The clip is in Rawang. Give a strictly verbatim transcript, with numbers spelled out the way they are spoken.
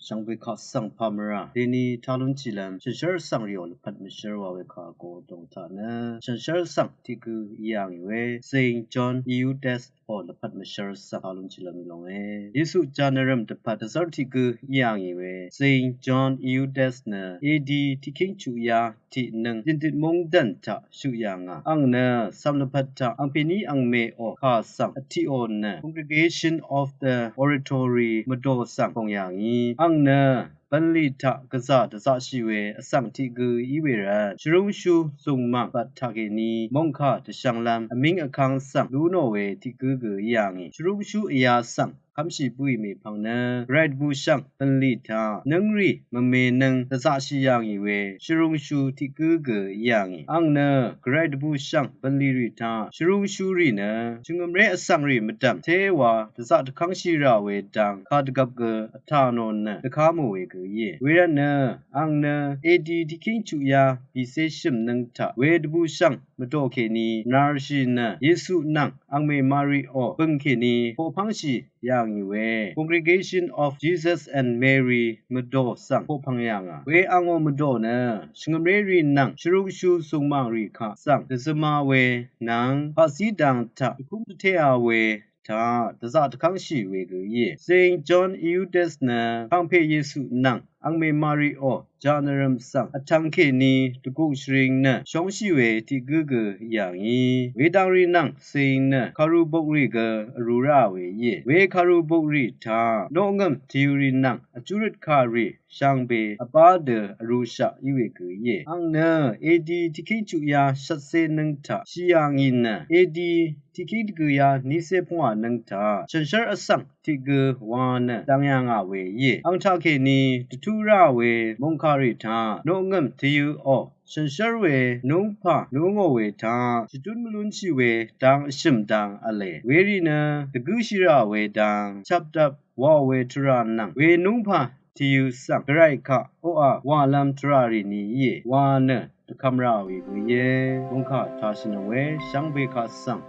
Shvngbe kaq svng pamvra deni talun chilvm shànshér svng rìò lvpat mvshér wa we kaq go dong taq nø shànshér svng tiq gø yà ngì we Saint John Eudes o lvpat mvshér svng talun chilvm í longe. Yesu janarvm dvpat dvzvr tiq gø yà ngì we Saint John Eudes nø A D tiqkíng chuq ya tiq nøng jindit mungdv̀n taq shuq yà ngà. Ang nø cv̀m lvpat taq angpèní angmè o kà svng vtiq o nø Congregation of the Oratory mvdò svng gong yà ngì. Ang nø bv̀nlì taq gvzà dvzaqshì we vsvng tiq gø í we rvt shvrúngshú zùngmàng bvt taqkèní mòngkà dvshv̄nglv́m vmíng vkv́ng svng lú nò we tiq gǿ gø í yà ngì. Shvrúngshú vyā svng kv́mshì bǿì mèpvng nø gvray dvbùshv̀ng bv̀nlì taq nǿngrì mvmēnøng dvzaqshì yà ngì we shvrúngshú tiq gǿ gø í yà ngì. Ang nø gvray dvbùshv̀ng bv̀nlì rì taq shvrúngshú rì nø shvngø̀mré vsvng rì mvdv̀m téwa dvzaq dvkv́ngshì rà we dang kàdvgvp gø vtà nò nø dvkà mò we gø íe. Wervtnø ang nø A D tiqkíng chuq ya bìcé shø̀m nøng taq we dvbùshv̀ng mvdò kèní narshì nø Yesu nvng angmè Mari o bø̀ng kèní poqpv́ngshì yà ngì we Congregation of Jesus and Mary mvdò svng poqpv̀ng yà ngà. We angò mvdò nø shvngø̀mré rì nvng shvrúngshú zùngmàng rì kaq svng dvzøma we nvng paqzí dang taq dvkúng dvtéā we taq dvzaq dvkv́ngshì we gø íe. Saint John Eudes nø kàngpè Yesu nvng angmè Mari o janarvm svng vtvng kèní dvgùng shvring nø shóngshì we tiq gǿ gø í yà ngì. Wedang rì nvng Saint nø kàru bokrì gø vrū rà we íe. We kàru bokrì taq noqngø̀m tvyø̄ rì nvng vjúrøt kàrì shvngbe vbá dø vrūshaq í we gø íe. Ang nø A D tiqkíng chuq ya shvtcé nøng taq shì yà ngì nø A D tiqkíng dvgø ya nícé pvngwà nøng taq shànshér vsvng tiq gø wa nø dvng yà ngà we íe. Ang taqkèní dvtú rà we mòngkàrì taq noqngø̀m tvyø̄ o shànshér we núngpà núngò we taq shvdún mvlúnshì we dang vshø̀m dang v̄le. Werì nø dvgǿshì rà we dang chapdap wàò we tvrà nvng we núngpà tvyø̄ svng gvray kaq oqà wàlv́m tvrà rì ni íe wa nø dvkvm rà we gø íe. Mòngkà tashì nò we shvngbe kaq svng